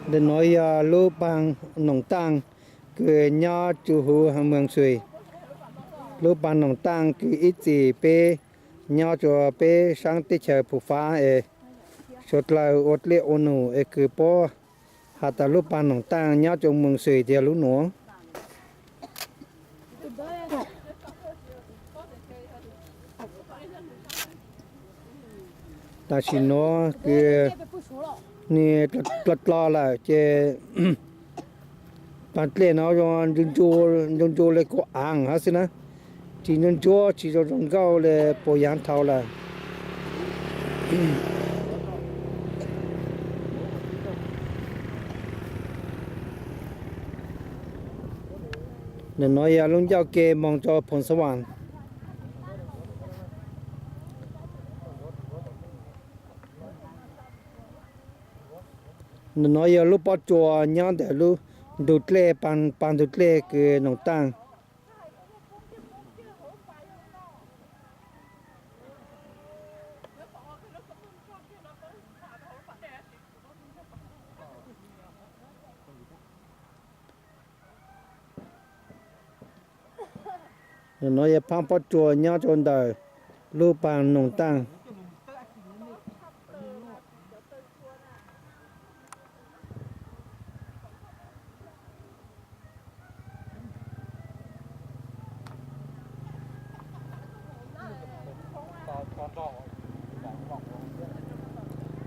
Ntawm nuav yog lub paag Noom Taaj kws nyob rua huv Moos Xuis. Lub paag Noom Taaj kws ib txhis peb nyob rua peb saab teb chaws Phu Fab es suav dlawg ua dlej ua num es kws puab has tas lub paag Noom Taaj nyob rua Moos Xuis tiag lub nuav. Tam sim nuav kws nwg dlog dlog lawm ces paag dlej nuav zoo ntsuj ntsuj le kuv aav hab xwb na, tsis ntsuab ntsuab tsis zoo zoo nkauj le puas yaav dhau lawm. Ntawm nuav yog lub ncauj ke moog rua Phoos Xab Vaas. Ntawm nuav yog lub pob tsuas nyob ntawm lub ntug dlej, paag ntug dlej kws Noom Taaj. Ntawm nuav yog paag pob tsuas nyob rua ntawm lub paag Noom Taaj.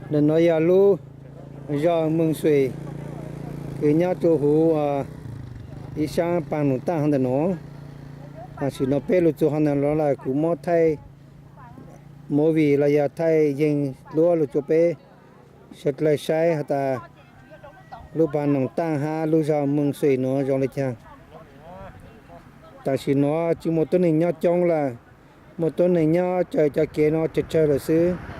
Ntawm nuav yog lub zog Moos Xuis kws nyob rua huv ib saab paag Noom Taaj ntawm nuav. Tam sim nuav peb lug txug hov ntawd los lawm, kuv muab thaij movie los yog thaij yeeg duab lug rua peb suav dlawg saib has tas lub paag Noom Taaj hab lub zog Moos Xuis nuav zoo le caag. Tam sim nuav tsis muaj tuab neeg nyob coob lawm, muaj tuab neeg nyob raws cov kev nuav tsawg tsawg lawm xwb.